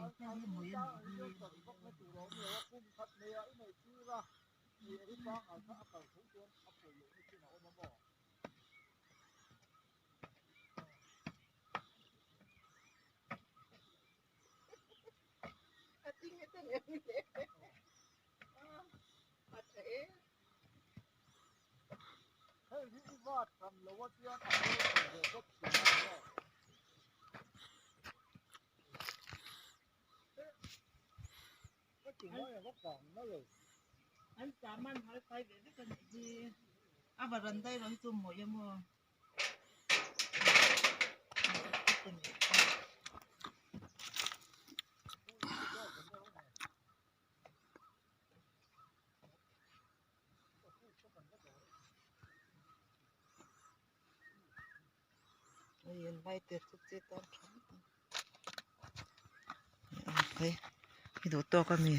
Thing te hi mui a nih hi. An saman hal fai ve vek a nih hi a varanda erawh hi chu mawi a maw. Hei i duh tawk a mi.